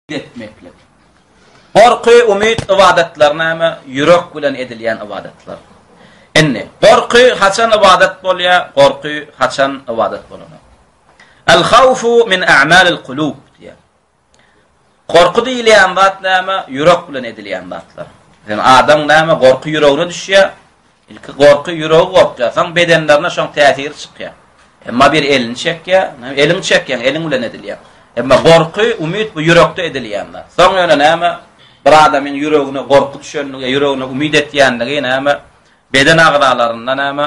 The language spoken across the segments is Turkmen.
Etmeklik. Gorky, umyt ybadatlar näme? Ýürek bilen edilýän ybadatlar. Indi, gorky haçan ybadat bolýar, gorky haçan ybadat bolanok? El-hawfu min a'malil kulub diýýär. Gorky diýilýän zat näme? Ýürek bilen edilýän zatlar. Sen adam näme? Gorky ýüregine düşýär. Ilki gorky ýüregi gorkýar, soň bedenlerine şoň täsiri çykýar. Emma bir elini çekýär, eliňi çekýäň, eliň bilen edilýär. Emma gorky, umyt bu ýürekde edilýän zat. Soň ýöne näme? Bir adamyň ýüregine gorky düşenligi, ýüregine umyt etýänligi näme? Beden agzalarynda näme?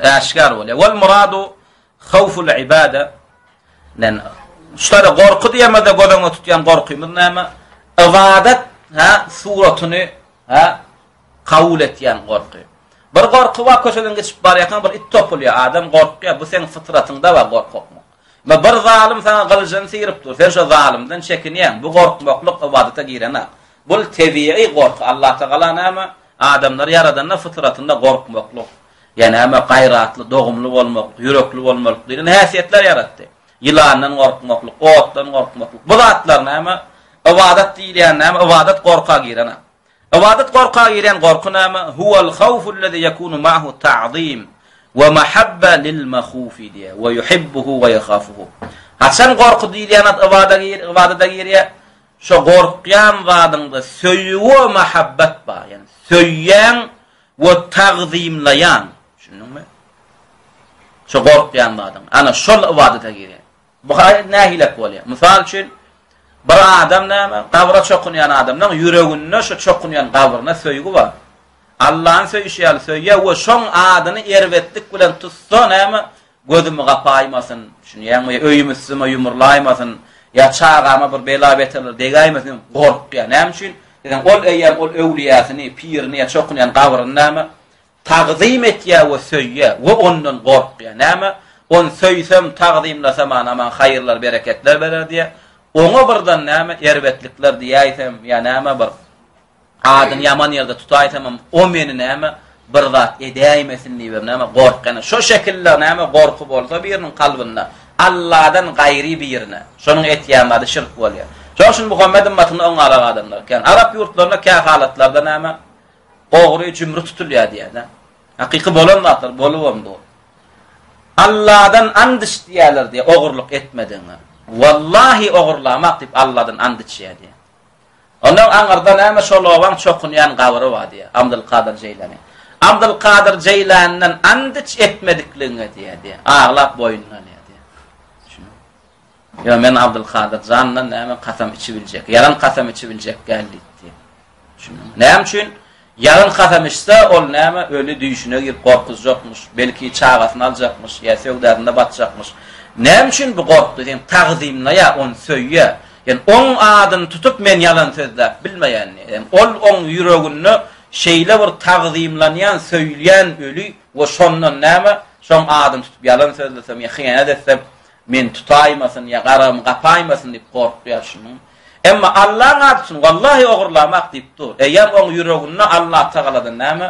Äşgär bolýar. Wal muradu hawful ibada. Nen şulara gorky diýemede göz öňünde tutýan gorkymyz näme? Ybadat, ha, suratyny, ha, Kabul etýän gorky. Bir gorky bar, köçeden geçip barýarkaň bir it topulýar, adam gorkýar, bu seň fytratyňda bar gorkakmak. Emma bir zalym saňa gylyjyny syryp dur, sen şo zalymdan çekinýäň, bu gorkmaklyk ybadata girenak. Bul tebigy gorky, Allatagala näme, adamlary ýaradanda fytratynda gorkmaklyk, ýa näme gaýratly, dogumly bolmaklyk, ýürekli bolmalyk diýlen häsiýetler ýaratdy. Ýylandan gorkmaklyk, otdan gorkmaklyk, bu zatlar näme, ybadat diýilýän näme, ybadat gorka girenak. Ybadat gorka girýän gorky näme? Huwal hawfullezî ýekûnu ma'hu ta'zîm we mahabba lil mahufi diýýär. We yuhibbuhu we ýehafuhu. Haçan gorky diýilýän zat ybada gir, ybadada girýär? Şo gorkýan zadyňda söýgi we mahabbat bar. Ýagny söýýäň we tagzymlaýaň. Düşündiňmi? Şo gorkýan zadyň. Ana şol ybadata girýär. Bu haýyt nähilek bolýar? Mysal üçin, bir adam näme, gabra çokunýan adamlaň ýüreginde şu çokunýan gabryna söýgi bar. Allany söýüşi ýaly söýýär we şoň adyny erbetlik bilen tutsa näme, gözümi gapaýmasyn, düşünýäňmi, ýa öýüm üstüme ýumurlaýmasyn, ýa çagama bir bela-beterler degäýmesin diýip gorkýar. Näme üçin? Diýseň, ol eýýäm ol öwlüýäsini, pirini ýa çokunýan gabryny näme, Tagzym etýär we söýýär we ondan gorkýar. Näme? Ony söýsem, tagzymlasam ana maňa haýyrlar, bereketler berer diýýär. Oňa birden näme erbetlikler diýäýsem ýa näme bir adyny ýaman ýerde tutaýsamam, o meni näme bir zat edäýmesin diýip näme gorkýan. Şo şekilde näme gorky bolsa biriniň kalbynda Alladan gaýry birine, şonuň etýän zady şirk bolýar. Şonuň üçin Muhammet ymmatynda oňňalak adamlar kän. Arap ýurtlarynda kä halatlarda näme Ogry jümri tutulýar diýýär-de. Hakyky bolan zatlar bolubam dur. Alladan and iç diýýärler diýýär, ogurlyk etmedigiňe. Wallahi ogurlamak diýip Alladan and içýär diýýär. Ondan aňyrda näme şol obaň çokunýan gabry bar diýýär, Abdylkadyr Jeýlany. Abdylkadyr Jeýlanydan and iç etmedikligiňe diýýär diýýär. Aglap boýnuna alýar diýýär. Ýa men Abdylkadyr jandan näme kasam içibiljek, ýalan kasam içibiljek däl diýipdi. Düşündiňmi? Näme üçin? Ýalan kasam içse, ol näme öli düýşüne girip gorkuzjakmyş, belki çagasyny aljakmyş, ýa söwdasynda batjakmyş. Näme üçin bu gorkdy? Sen tagzymlaýar, ony söýýär. Ýani oň adyny tutup men ýalan sözläp bilmeýän. Ýani ol oň ýüreginde şeýle bir tagzymlanýan, söýülýän öli we şondan näme şoň adyny tutup ýalan sözlesem ýa hyýanat etsem, Meni tutaýmasyn ýa garagymy gapaýmasyn diýip gorkýar şunuň. Emma Allaň ady üçin wallahi ogurlamak diýip dur. Eýýäm oň ýüreginde Allatagaladan näme?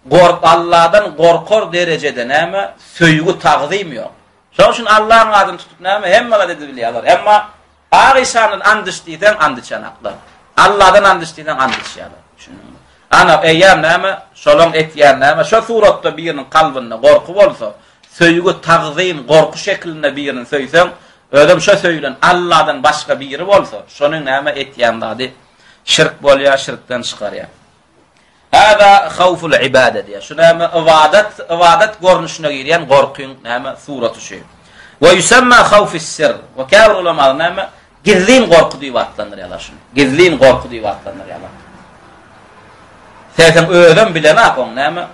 Gork Alladan gorkar derejede näme? Söýgi tagzym ýok. Şonuň üçin Allaň adyny tutup näme? Hemme zat edibilýärler. Emma Ak işandan and iç diýseň and içenaklar. Alladan and iç diýseň and içýärler. Düşündiňmi? Ana eýýäm näme? Şolaň etýän näme? Şo suratda biriniň kalbynda gorky bolsa, Söýgi, tagzym, gorky şekilinde birini söýseň, özem şo söýülen Alladan başga biri bolsa, şonuň näme etýän zady şirk bolýar, şirkden çykarýar. Hada hawful ibade diýýär. Şu näme ybadat, ybadat görnüşine girýän gorkyň näme suraty şu. We yusamma hawfis sir. We käbir ulamalar näme gizlin gorky diýip atlandyrýarlar şuny. Gizlin gorky diýip atlandyrýarlar. Sebäbi özem bilenak oň näme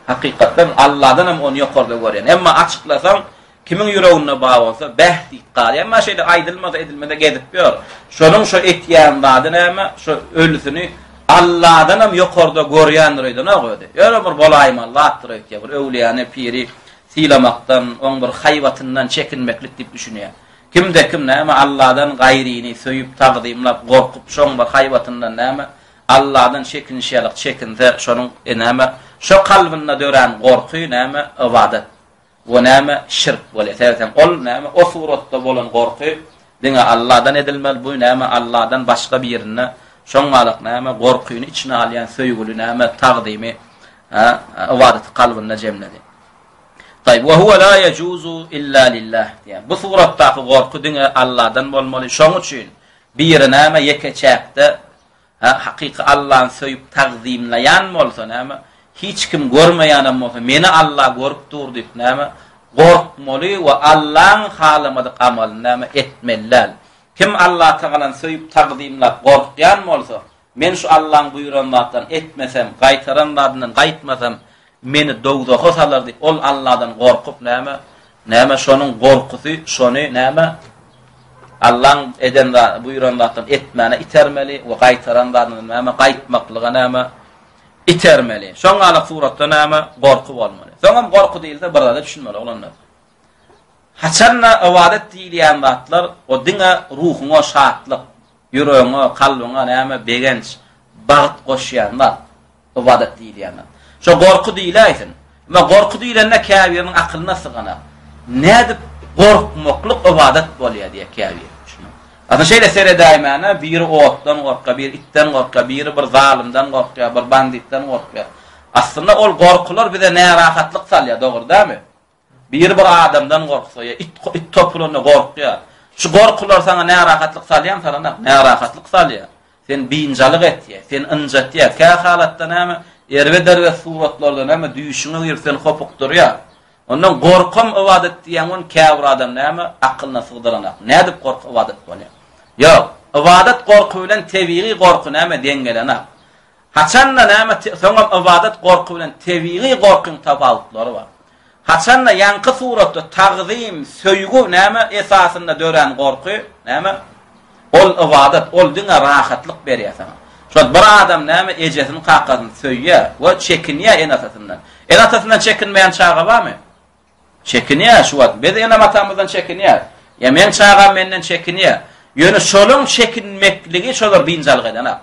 Hakykatdan Alladan hem ony ýokarda görýän. Emma açyklasaň, kimiň ýüreginde bar bolsa, bäh diýip galýar. Emma şeýle aýdylmasa, edilmese gezip ýör. Şonuň şo etýän zady näme? Şo ölüsini Alladan hem ýokarda görýändir öýdenok özi. Ýöne bir bolaýmaly zatdyr öýtýär. Bir öwlüýäni, piri sylamakdan, oň bir haýbatyndan çekinmeklik diýip düşünýär. Kimde-kim näme Alladan gaýryny söýüp, tagzymlap, gorkup, şoň bir haýbatyndan näme Alladan çekinişi ýalyk çekinse, şonuň näme, şo kalbynda dörän gorky näme, ybadat we näme, şirk bolýar. Sebäbi sen ol näme, o suratda bolan gorky. Diňe Alladan edilmeli, bu näme Alladan başga birine şoň galak näme gorkyny içine alýan söýgüli näme tagzymy ha ybadaty kalbynda jemledi. Taýyp, we huwa la yejuzu illa lillah diýýär. Bu suratdaky gorky diňe Alladan bolmaly. Şoň üçin biri näme ýeke çäkde Hä, hakyky Allany söýüp tagzymlaýan bolsa näme, hiç kim görmeýänem bolsa, meni Alla görüp dur diýip näme, gorkmaly we Allaň halamadyk amalyny näme, etmeli däl. Kim Allatagalany söýüp tagzymlap gorkýan bolsa, men şu Allaň buýran zatlaryny etmesem, gaýtaran zadyndan gaýtmasam, meni dowzaha salar diýip, ol Alladan gorkup näme, näme şonuň gorkusy şony näme, Allaň eden buýran zatlaryny etmäne itermeli we gaýtaran zadyndan näme, gaýtmaklyga näme, itermeli. Şoň ýaly suratda näme, gorky bolmaly. Soňam gorky diýilse bir zada düşünmeli oglanlar. Haçanda ybadat diýilýän zatlar o diňe ruhuňa şatlyk, ýüregiňe, kalbyňa näme, begenç, bagt goşýan zat. Ybadat diýilýän zat. Şo gorky diýiläýsin. Emma gorky diýlende käbiriniň akylyna syganak. Nädip gorkmaklyk ybadat bolýar diýýär käbiri. Düşüniň. Aslynda şeýle seredäýmäne biri otdan gorkýar, biri itden gorkýar, biri bir zalymdan gorkýar, bir banditden gorkýar. Aslynda ol gorkular bize närahatlyk salýar, dogry dälmi? Biri bir adamdan gorksa ýa it it topulanda gorkýar. Şu gorkular saňa närahatlyk salýarmy, salanak? Närahatlyk salýar. Seni biynjalyk etýär, seni ynjatýar. Kä halatda näme, erbet-erbet suratlarda näme düýşüňe girip seni hopukdyrýar. Ondan gorkam ybadat diýýän ony käbir adam näme, akylyna sygdyranak. Nädip gorky ybadat bolýar? Ýok, ybadat gorky bilen tebigy gorky näme deň gelenak. Haçanda näme soňam ybadat gorky bilen tebigy gorkyň tapawutlary bar. Haçanda ýaňky suratda tagzym, söýgi näme esasynda dörän gorky näme? Ol ybadat, ol diňe rahatlyk berýär saňa. Şol bir adam näme ejesini kakasyny söýýär we çekinýär ene-atasyndan. Ene-atasyndan çekinmeýän çaga barmy? Çekinýär şu wagt. Biz enem-atamyzdan çekinýäris. Ýa meň çagam menden çekinýär. Ýöne şolaň çekinmekligi şolar biynjalyk edenak.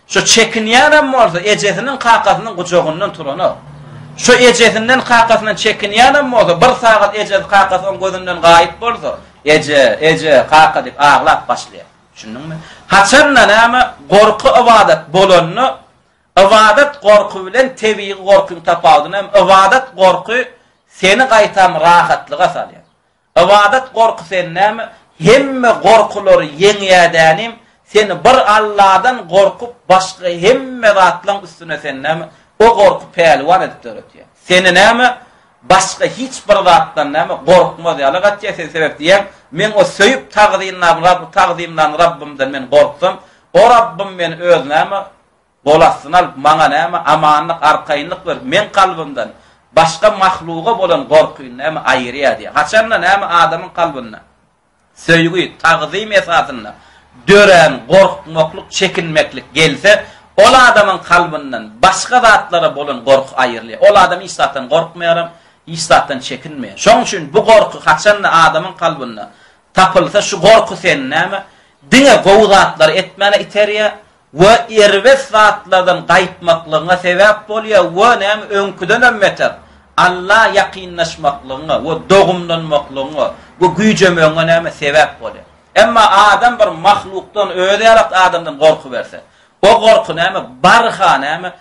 Şu çekinýänem bolsa ejesiniň kakasynyň gujagyndan turanok. Şu ejesinden kakasyndan çekinýänem bolsa bir sagat ejesi kakasy oň gözünden gaýyp bolsa eje, eje, kaka diýip aglap başlaýar. Düşündiňmi? Haçanda näme gorky ybadat bolanda Ybadat gorky bilen tebigy gorkyň tapawudy näme? Ybadat gorky seni gaýtam rahatlyga salýar. Ybadat gorky seni näme? Hemme gorkulary ýeňýädänim, seni bir Alladan gorkup başga hemme zatlaň üstüne seni näme? O gorky pälwan edip döretýär. Seni näme? Başga hiç bir zatdan näme? Gorkmaz ýaly gatýar. Sen sebäp diýýäň, meň o söýüp tagzynlan Rabb, tagzymlan Rabbymdan men gorksam, O Rabbym meni öz näme? Gol astyna alyp, maňa näme, amanlyk, arkaýynlyk berip, meň kalbymdan başga mahluga bolan gorkyny näme, aýyrýar diýýär. Haçanda näme adamyň kalbynda söýgi, tagzym esasynda dörän gorkmaklyk, çekinmeklik gelse, ol adamyň kalbyndan başga zatlara bolan gorky aýrylýar. Ol adam hiç zatdan gorkmaýaram, hiç zatdan çekinmeýär. Şonuň üçin bu gorky haçanda adamyň kalbynda tapylsa, şu gorky seni näme, diňe gowy zatlary etmäne iterýär, we erbet zatlardan gaýtmaklygyňa sebäp bolýar we näme öňküdenem beter Alla ýakynlaşmaklygyňa we dogumlanmaklygyňa we güýjemegiňe näme sebäp bolýar. Emma adam bir mahlukdan özi ýalak adamdan gorkuberse, o gorky näme barha näme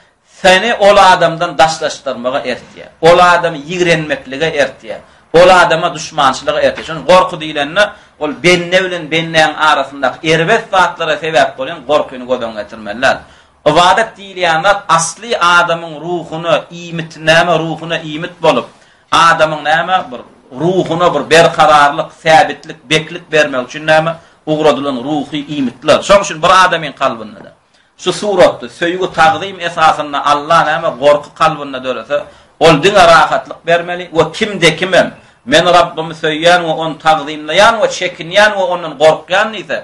Seni ol adamdan daşlaşdyrmaga ertýär. Ol adamy ýigrenmeklige ertýär. Ol adama duşmançylyga ertýär. Şonuň gorky diýlende, ol bende bilen bendäniň arasyndaky erbet zatlara sebäp bolýan gorkyny göz öňüne getirmeli däl. Ybadat diýilýän zat asly adamyň ruhuna iýmit näme ruhuna iýmit bolup, adamyň näme bir ruhuna bir berkararlyk, säbitlik, beklik bermek üçin näme ugradylan ruhy iýmitler. Şonuň üçin bir adamyň kalbynda-da Şu suratda söýgi tagzym esasynda Alla näme gorky kalbynda dörese, ol diňe rahatlyk bermeli we kimde-kimem Men Rabbymy söýýän we ony tagzymlaýan we çekinýän we ondan gorkýan diýse,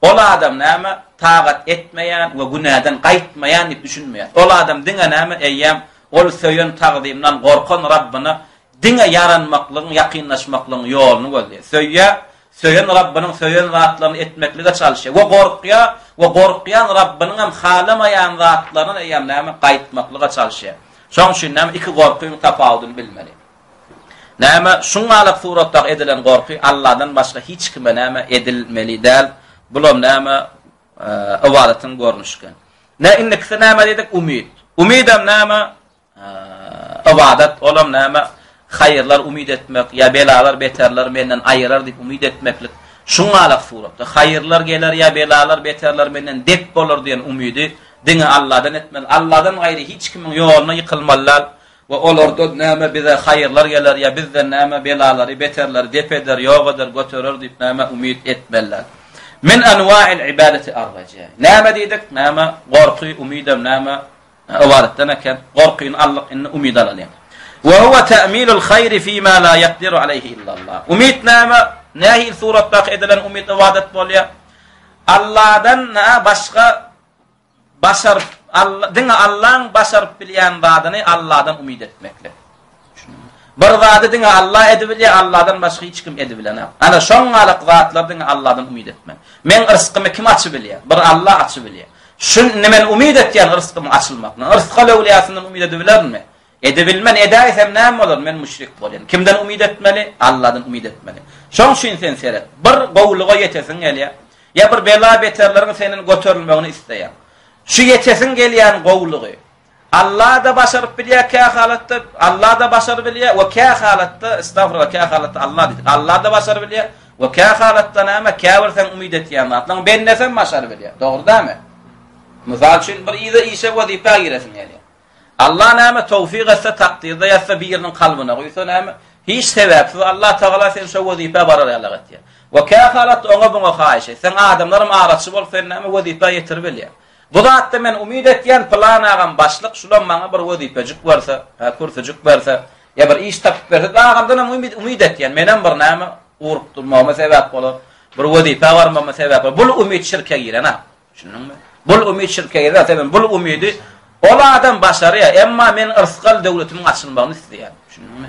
ol adam näme tagat etmeýän we günäden gaýtmaýan diýip düşünmeýär. Ol adam diňe näme eýýäm ol söýen tagzymlan gorkan Rabbyna diňe ýaranmaklygyň ýakynlaşmaklygyň ýoluny gözleýär. Söýýär, Söýen Rabbynyň söýen zatlaryny etmeklige çalyşýar we gorkýar we gorkýan Rabbynyň hem halamaýan zatlaryndan eýýäm näme gaýtmaklyga çalyşýar. Şonuň üçin näme iki gorkyň tapawudyny bilmeli. Näme, şuňňalak suratdaky edilen gorky Alladan başga hiç kime näme edilmeli däl. Bulam näme ybadatyň görnüşi eken. Ne indikisi näme diýdik? Umyt. Umydam näme? Ybadat, olam näme? Haýyrlar umyt etmek, ýa belalar, beterler menden aýyrar diýip umyt etmeklik. Şuňňalak suratda haýyrlar geler ýa belalar, beterler menden dep bolar diýen umydy diňe Alladan etmeli. Alladan gaýry hiç kimiň ýoluna ýykylmaly däl we olardan näme bize haýyrlar geler ýa bizden näme belalary, beterleri dep eder, ýok eder, göterer diýip näme umyt etmeli däl. Min anwa'il ibadeti ar-raja. Näme diýdik? Näme? Gorky, umydam näme? Ybadatdan eken. Gorkyny aldyk, indi umyt alalyň. Wa huwa ta'milul haýri fima la yaqdiru alayhi illallah. Umyt näme? Nähili suratdaky edilen umyt ybadat bolýar? Allahdan başga başaryp, Alla, diňe Allaň başaryp bilýän zadyny Allahdan umyt etmeklik. Bir zady diňe Allah edibilýär, Allahdan başga hiç kim edibilenok. Ana şoňňalyk zatlary diňe Allahdan umyt etmek. Meň yrskymy kim açybilýär? Bir Allah açybilýär. Şu indi men umyt etýän yrsgymyň açylmagyna. Yrsgal öwlüýasyndan umyt edibilerinmi? Edibilmen, edäýsem näme bolar? Men müşrik bolýan. Kimden umyt etmeli? Allahdan umyt etmeli. Şoň üçin sen seret. Bir gowulyga ýetesiň gelýär. Ýa bir bela-beterleriň senden göterilmegini isleýäň. Şu ýetesiň gelýän gowulygy Allah-da başaryp bilýär kä halatda, Allah-da başaryp bilýär we kä halatda, estagfurullah, kä halatda Allah diýdik. Allah-da başaryp bilýär we kä halatda näme, käbir seň umyt etýän zatlaryň bendesem başaryp bilýär. Dogry dälmi? Mysal üçin, bir yza işe wezipä giresiň gelýär. Allah näme towfyk etse, takdyrda ýazsa, biriniň kalbyna guýsa näme, hiç sebäpsiz Allah Tagala seni şo wezipä barar ýalak etýär. We kä halatda oňa-buňa haýyş etseň, adamlaram araçy bolup seni näme wezipä ýetirip bilýär. Bu zatda men umyt etýän, pylan agam başlyk, şulam maňa bir wezipejik berse, hä, kürsüjik berse, ýa bir iş tapyp berse, agamdanam umyt, umyt etýän, menem bir näme urup durmagyma sebäp bolar, bir wezipä barmagyma sebäp bolar. Bul umyt şirke giren-a. Düşündiňmi? Bul umyt şirke giren, sebäbi bul umydy ol adam başarýar, emma men yrsgal döwletimiň açylmagyny isleýän. Düşündiňmi?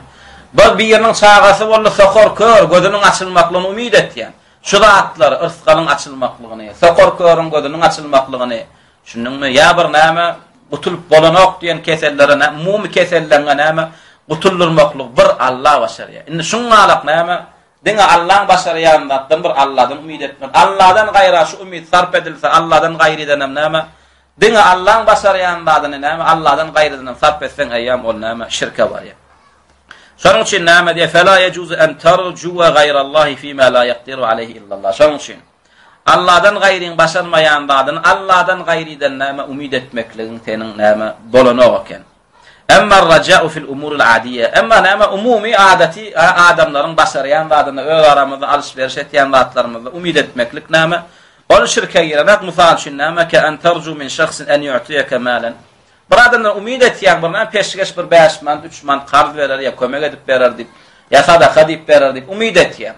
Bir biriniň çagasy boldy, sokar kör, gözüniň açylmaklygyny umyt etýän. Şu zatlary, yrsgalyň açylmaklygyny, sokar körüň gözüniň açylmaklygyny, düşündiňmi, ýa bir näme, gutulyp bolanok diýen kesellere, nä, umumy keselleňe näme, gutuldyrmaklygy bir Alla başarýar. Indi şuňňalak näme, diňe Allaň başarýan zatdan bir Alladan umyt etmeli. Alladan gaýra şu umyt sarp edilse, Alladan gaýrydanam näme, diňe Allaň başarýan zadyny näme, Alladan gaýrydanam sarp etseň, eýýäm ol näme, şirke barýar. Şonuň üçin näme diýýär? Fela yejuzu en tarjuwa gaýrallahi fima la yaqdiru aleyhi illallah. Şonuň üçin Allahdan gaýryň başarmaýan zadyny Allahdan gaýrydan näme umyt etmekligiň seniň näme bolanok eken. Emma raja'u fil umuril adiýe. Emma näme umumy adaty adamlaryň başarýan zadyny öz aramyzda alyş-beriş etýän zatlarymyzda umyt etmeklik näme? Ol şirke girenek. Mysal üçin näme? Ke en tarju min şahsin en yu'tiyeke malen. Bir adamdan umyt etýäň, bir näme peşgeş bir 5 manat, 3 manat karz berer ýa kömek edip berer diýip, ýa sadaka diýip berer diýip umyt etýäň.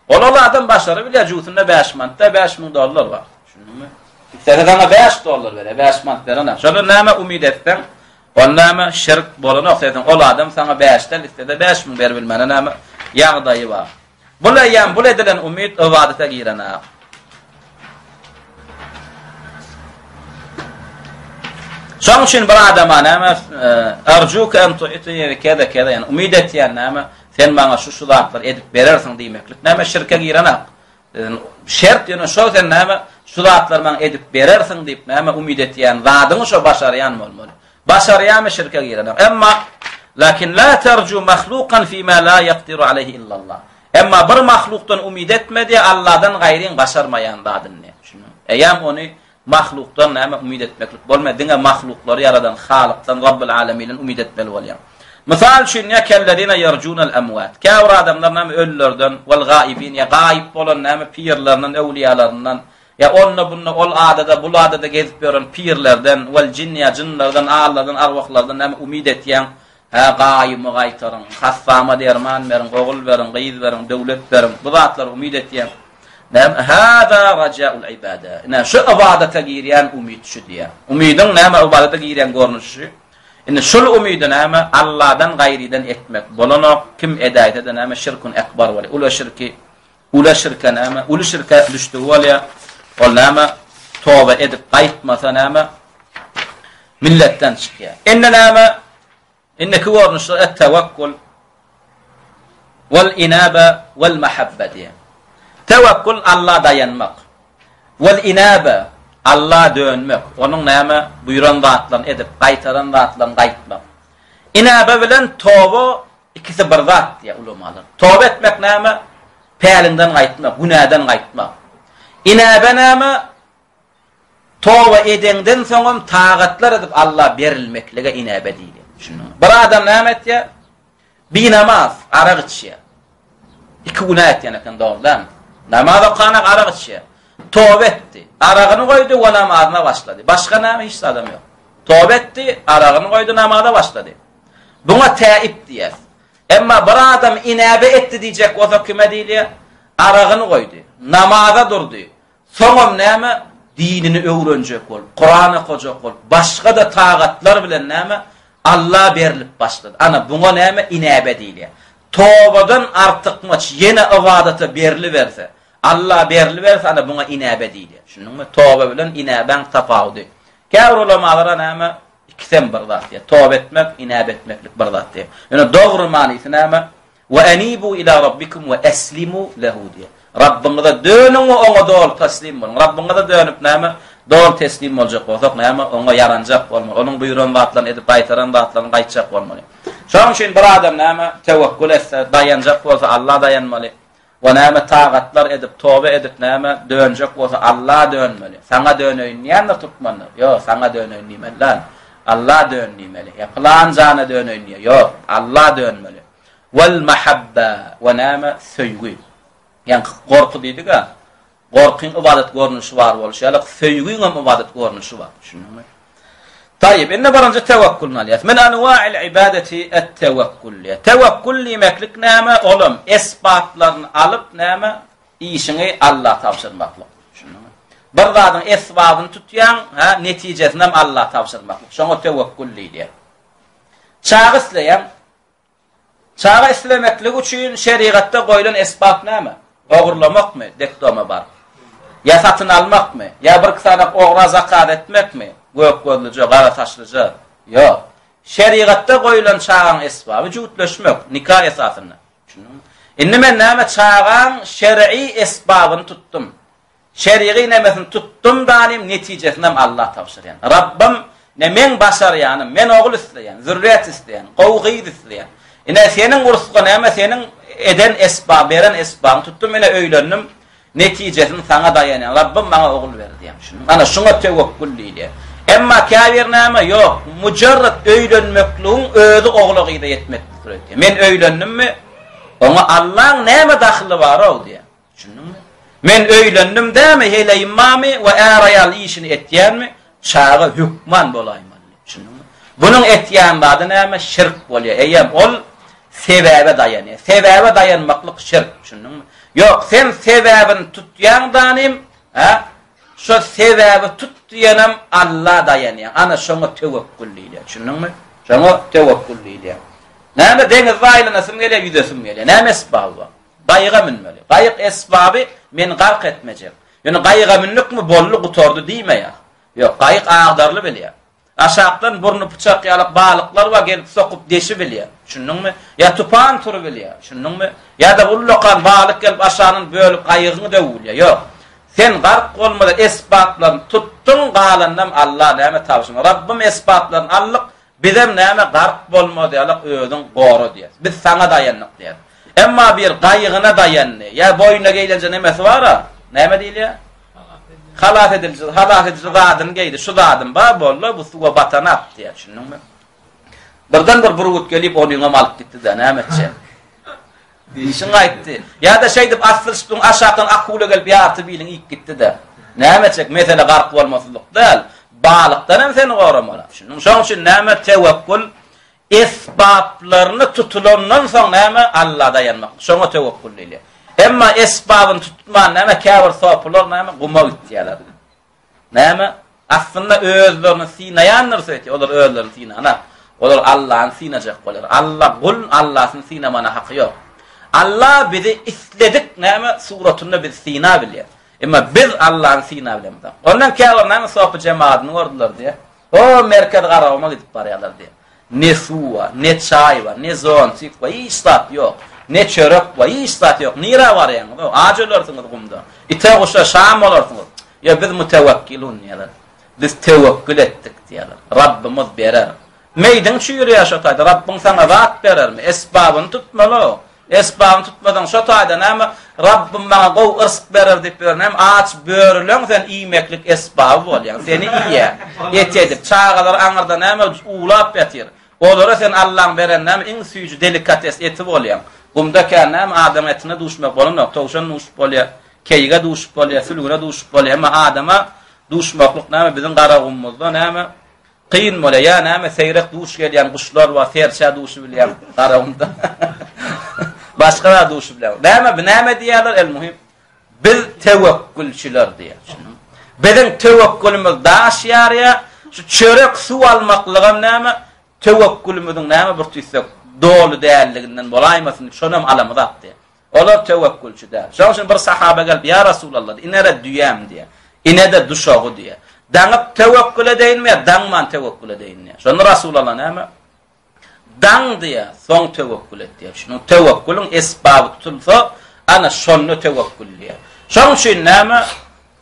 Ol ol adam başary bilýär, jübüsinde 5 manat-da 5000 dollar bar. Düşündiňmi? Islese saňa 5 dollar berer, 5 manat berenok. Şonda näme umyt etseň, ol näme şirk bolanok, sen ol adam saňa 5-den islese 5000 beribilmäne näme ýagdaýy bar. Bul eýýäm bul edilen umyt ybadata girenok. Şonuň üçin bir adama näme arjuka en tu'tini keza keza ýani umyt etýän näme sen maňa şu şu zatlary edip berersiň diýmeklik näme şirke girenak. Şert ýöne şo sen näme şu zatlary maňa edip berersiň diýip näme umyt etýän zadyňy şo başarýan bolmaly. Başarýarmy şirke girenak. Emma lakin la terju mahlukan fima la yaqdiru aleyhi illallah. Emma bir mahlukdan umyt etme diýe Allahdan gaýryň başarmaýan zadyny. Düşündiňmi? Eýýäm ony mahlukdan näme umyt etmeklik bolmaýar. Diňe mahluklary ýaradan Halykdan Rabbul Aleminden umyt etmeli bolýar. Mysal üçin ýa kellezine ýerjunal amwat. Käbir adamlar näme ölülerden wal gaibin ýa gaýyp bolan näme pirlerinden, öwliýalaryndan Ýa onda-bunda, ol adada, bul adada gezip ýören pirlerden, wal jinn ýa jynlardan, allardan, arwahlardan näme umyt etýäň? Hä, gaýymy gaýtaryň, hassama derman beriň, ogul beriň, gyz beriň, döwlet beriň, bu zatlara umyt etýäň. Näme? Hâzâ rajâul ibada. Ine, şu ybadata girýän umyt şu diýýär. Umydyň näme ybadata girýän görnüşi şu. Indi şul umydy näme Alladan gaýrydan etmek bolanok, kim edäýse-de näme şirkun ekbar bolýar. Uly şirki Uly şirke näme? Uly şirke düşdügi bolýar. Ol näme? Toba edip gaýtmasa näme? Milletden çykýar. Indi näme? Indiki görnüşler et-tewekkul. Wal inaba wal mahabba diýýär. Tewekkül Alla daýanmak. Wal inaba Alla dönmek. Onuň näme buýran zatlaryny edip, gaýtaran zatlaryny gaýtmak. Inaba bilen toba ikisi bir zat diýýär ulamalar. Toba etmek näme? Päliňden gaýtmak, günäden gaýtmak. Inaba näme? Toba edeňden soňam tagatlar edip Alla berilmeklige inäbe diýilýär. Düşündiňmi? Bir adam näme etýär? Binamaz, arak içýär. Iki günä etýän eken, dogry dälmi? Namaz okanak arak içýär. Toba etdi. Aragyny goýdy we namazyna başlady. Başga näme? Hiç zadam ýok. Toba etdi, aragyny goýdy, namaza başlady. Buňa täip diýýäs. Emma bir adam inäbe etdi diýjek bolsa kime diýilýär? Aragyny goýdy, namaza durdy, Soňam näme, dinini öwrenjek bolup, Kuran okajak bolup, başga-da tagatlar bilen näme, Alla berlip başlady. Ana, buňa näme, inäbe diýilýär. Tobadan artykmaç ýene ybadata berliberse, Alla berliberse, ana, buňa inäbe diýilýär. Düşündiňmi? Toba bilen inäbäň tapawudy. Käbir ulamalara näme, ikisem bir zat diýýär. Toba etmek, inäbe etmeklik bir zat diýýär. Ýöne dogry manysy näme? We enibu ila rabbikum we eslimu lehu diýýär. Rabbyňyza dönüň we oňa doly teslim boluň. Rabbyňyza dönüp näme? Doly teslim boljak bolsak näme? Oňa ýaranjak bolmaly. Onuň buýran zatlaryny edip, gaýtaran zatlaryny gaýtjak bolmaly. Şonuň üçin bir adam näme? Tewekkül etse, daýanjak bolsa Alla daýanmaly. We näme tagatlar edip, toba edip näme dönjek bolsa Alla dönmeli. Saňa döneýin diýendir türkmenler. Ýok, saňa döneýin diýmeli däl. Alla dön diýmeli. Ýa pylan jana döneýin diýýär. Ýok, Alla dönmeli. Wal mahabba we näme söýgi. Ýaňky gorky diýdik-ä. Gorkyň ybadat görnüşi bar bolşy ýaly, söýgiň hem ybadat görnüşi bar. Düşündiňmi? Taýyp, indi birinji tewekkulny alýas. Min anwa'il ibadeti et-tewekkul. Tewekkul diýmeklik näme? Olam esbaplaryny alyp näme? Işiňi Alla tabşyrmaklyk. Düşündiňmi? Bir zadyň esbabyny tutýaň, ha, netijesini hem Alla tabşyrmaklyk. Şoňa tewekkul diýilýär. Çaga isleýäň, Çaga islemeklik üçin şerigatda goýlan esbap näme? Ogurlamakmy, dekdoma baryp? Ýa satyn almakmy? Ýa birki sany ogra zakaz etmekmi? Gök gözlüje, gara saçlyja? Ýok. Şerigatda goýlan çagaň esbaby jübütleşmek, nika esasynda. Düşündiňmi? Indi men näme çagaň şer'i esbabyny tutdum. Şerigy nemesini tutdum danym netijesinem Alla tabşyrýan. Rabbym ne meň başarýanym, men ogul isleýän, zürriýet isleýän, gowy gyz isleýän. Ine seniň ursga näme seniň eden esbap, beren esbabyňy tutdum ine öýlendim, netijesini saňa daýanýan. Rabbym maňa ogul ber diýýän. Düşündiňmi? Ana şuňa tewekkül diýilýär. Emma käbir näme ýok, mujarrat öýlenmekligiň özi ogla gyza ýetmeklikdir öýdýär. Men öýlendimmi, oňa Allaň näme dahyly bar-ow diýýär. Düşündiňmi? Men öýlendim dämi, heleýim barmy we är-aýal işini etýänmi, çaga hökman bolaýmaly. Düşündiňmi? Bunuň etýän zady näme? Şirk bolýar. Eýýäm ol sebäbe daýanýar. Sebäbe daýanmaklyk şirk. Düşündiňmi? Ýok, sen sebäbini tutýaň danym, hä? Şo sebäbi tut diýenem Alla daýanýaň. Ana şoňa tewekkül diýilýär. Düşündiňmi? Şoňa tewekkül diýilýär. Näme deňizde aýlanasym gelýär, ýüzesim gelýär. Näme esbaby bar? Gaýyga münmeli. Gaýyk esbaby meni gark etmejek. Ýöne gaýyga mündükmi, boldy, gutardy diýmeýär. Ýok, gaýyk agdaryly bilýär. Aşakdan burny pyçak ýalyk balyklar bar, gelip sokup deşi bilýär. Düşündiňmi? Ýa tupan tury bilýär. Düşündiňmi? Ýa-da ullakan balyk gelip aşagyndan bölüp gaýygyňy döwüp bilýär. Ýok. Sen gark bolmaly esbaplaryny tutduň, galanynam Alla näme tabşyrma. Rabbym esbaplaryny aldyk, Bizem näme gark bolmaz ýalak özüň gora diýýäs. Biz saňa daýandyk diýýäs. Emma bir gaýygyna daýandy, ýa boýnuna geýlenje nemesi bar-a, näme diýilýär? Halas edilji, halas ediji zadyny geýdi. Şu zadym bar, boldy, bu suwa batanak diýýär, düşündiňmi? Birden bir burgut gelip onyňam alyp gitdi-de, näme etjek? Dişiň gaýtdy. Ýa-da şeýdip aslyşyp duň aşakdan akula gelip ýarty biliň iýip gitdi-de. Näme etjek? Mesele gark bolmasyzlyk däl. Balykdan hem seni goramaly. Düşündiňmi? Şonuň üçin näme tewekkül esbaplaryny tutulandan soň näme Alla daýanmak. Şoňa tewekkül diýilýär. Emma esbabyny tutman näme käbir sopular näme guma gitýärler. Näme? Aslynda özlerini synaýandyr söýtýär. Olar özlerini synanak. Olar Allany synajak bolýar. Alla gul, Allasyny synamana haky ýok. Alla bizi isledik näme suratynda bizi synabilýär. Emma biz Allany synabilemizok. Ondan käbir näme sopy jemadyny gördüler diýär. O merkez Garaguma gidip barýarlar diýär. Ne suw bar, ne çaý bar, ne zontik bar, hiç zat ýok. Ne çörek bar, hiç zat ýok. Nirä barýaňyz-ow? Aç ölersiňiz gumda. Ite-guşa şam bolarsyňyz. Ýok, biz mütewekkilun diýýärler. Biz tewekkül etdik diýýärler. Rabbymyz berer. Meýdiň çüýrýär şo taýda. Rabbyň saňa zat berermi? Esbabyny tutmaly-ow. Esbabyny tutmasaň şo taýda näme, Rabbym maňa gowy yrsk berer diýip ýör. Näme, aç börüleň sen iýmeklik esbaby bolýaň. Seni iýýär. Et edip, çagalar aňyrda näme uwlap ýatyr. Olara sen Allaň beren näme iň süýji delikates eti bolýaň. Gumda kän näme adam etine duşmak bolanok. Towşan duşup bolýar, keýige duşup bolýar, sülgüne duşup bolýar. Emma adama duşmaklyk näme biziň Garagumumyzda näme kyn bolýar. Ýa näme seýrek duş gelýän guşlar bar, serçä duşubilýäň Garagumda. Başga zat duşubilýäň. Näme bu näme diýýärler el muhim. Biz töwekgülçiler diýýär. Biziň töwekgülimiz daş ýarýar. Şu çörek suw almaklygam näme? Töwekgülimiziň näme bir tüýsek doly dälliginden bolaýmasyn diýip, şonam alamyzak diýýär. Olar töwekgülçi däl. Şonuň üçin bir sahaba gelip, Ýa Resulallah, inere düýäm diýýär. Ine-de duşagy diýýär. Daňyp töwekgül edeýinmi ýa daňman töwekgül edeýin diýýär. Şonda Resulallah näme? Daň diýýär, soň töwekgül et diýýär. Şunuň töwekgülüň esbaby tutulsa, ana şonda töwekgül diýýär. Şonuň üçin näme?